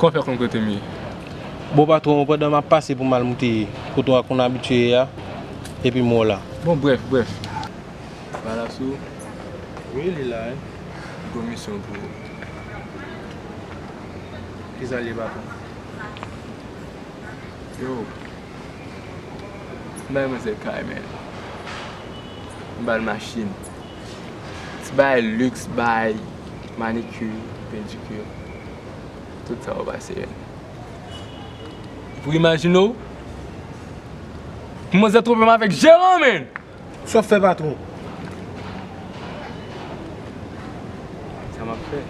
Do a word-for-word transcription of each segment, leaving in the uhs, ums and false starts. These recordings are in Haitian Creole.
Mwen fè konn kote m ye. Bon, patwon, pandan m ap pase pou m al moute kote w konn abitye ye a, epi m wè w la. Bon, brèf, brèf. Balasou. Wi, li la, wi. Gon misyon pou ou. Kisa l ye, patwon? Yo. M bay manzè kay, men. M ba l machin. Ti bagay liks, bay manikir, pedikir. Tout sa w pase, men. Pou imajine w, pou manzè twonpe m avèk jeran, men! Sa w ap fè, patwon? Sa m ap fè?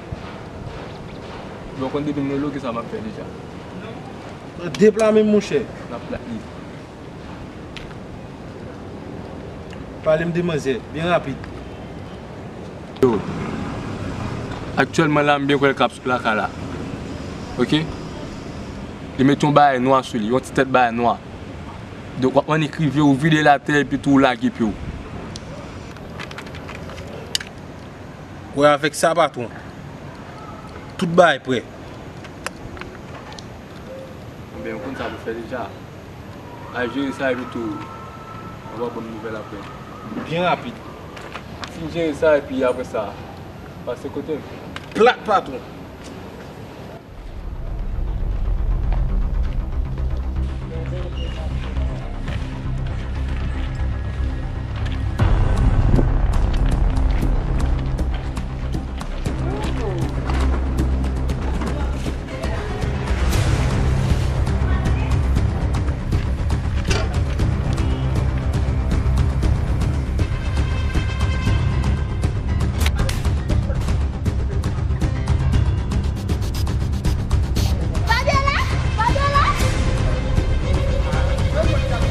Bon, konn depi m lolo, kisa m ap fè deja? Nan de pla menm, monchè. N ap plat li. Pale m de manzè, byen rapid. Yo. Aktyèlman la, m byen kwè l k ap sou lakay la. Oke? Li mete yon bagay nwa sou li, yon ti tèt bagay nwa. Donk, w ap annik rive, ou vide l atè, epi tou ou lage pye w. Wè, avèk sa, patwon, tout bagay prè. Enben, ou konn sa pou fè deja. Al jere sa, epi tou, ou va ban m nouvèl apre. Byen rapid. Si m jere sa, epi apre sa, pase kote m. Plat, patwon. Fabiola! Fabiola! Fabiola!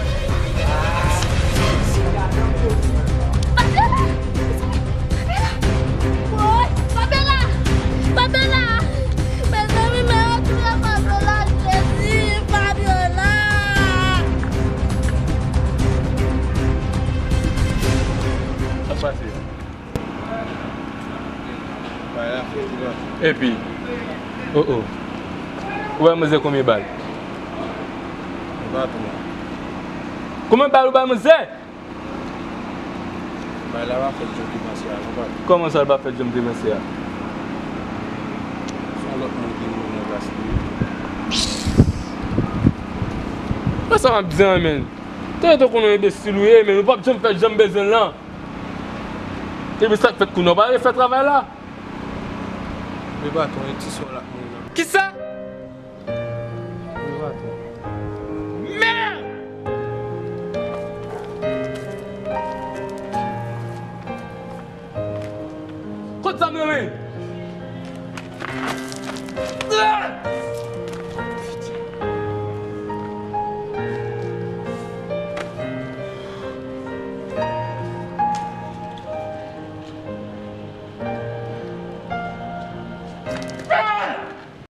Woy! Fabiola! Fabiola! Mezanmi, men yo touye Fabiola, Jezi! Fabiola! Sa k pase? Epi, oh oh. Ou bay manzè konbyen bal? Konbyen bal ou bay manzè? Bay la pa fèt jodi panse a, non, patwon. Kòman sa l pa fèt jan m te panse a? Se yon lòt moun ki mouri nan plas li. Mwen sa m ap di an, men. Te rete konnen yon enbesil ou ye, men ou p ap janm fè jan m bezwen l lan. Epi sa k fèt kounye a, ou pa vle fè travay la? Men patwon, e ti sè w la k mouri nan. Kisa? Men patwon. Mèd! Kot zam nan men? Ah!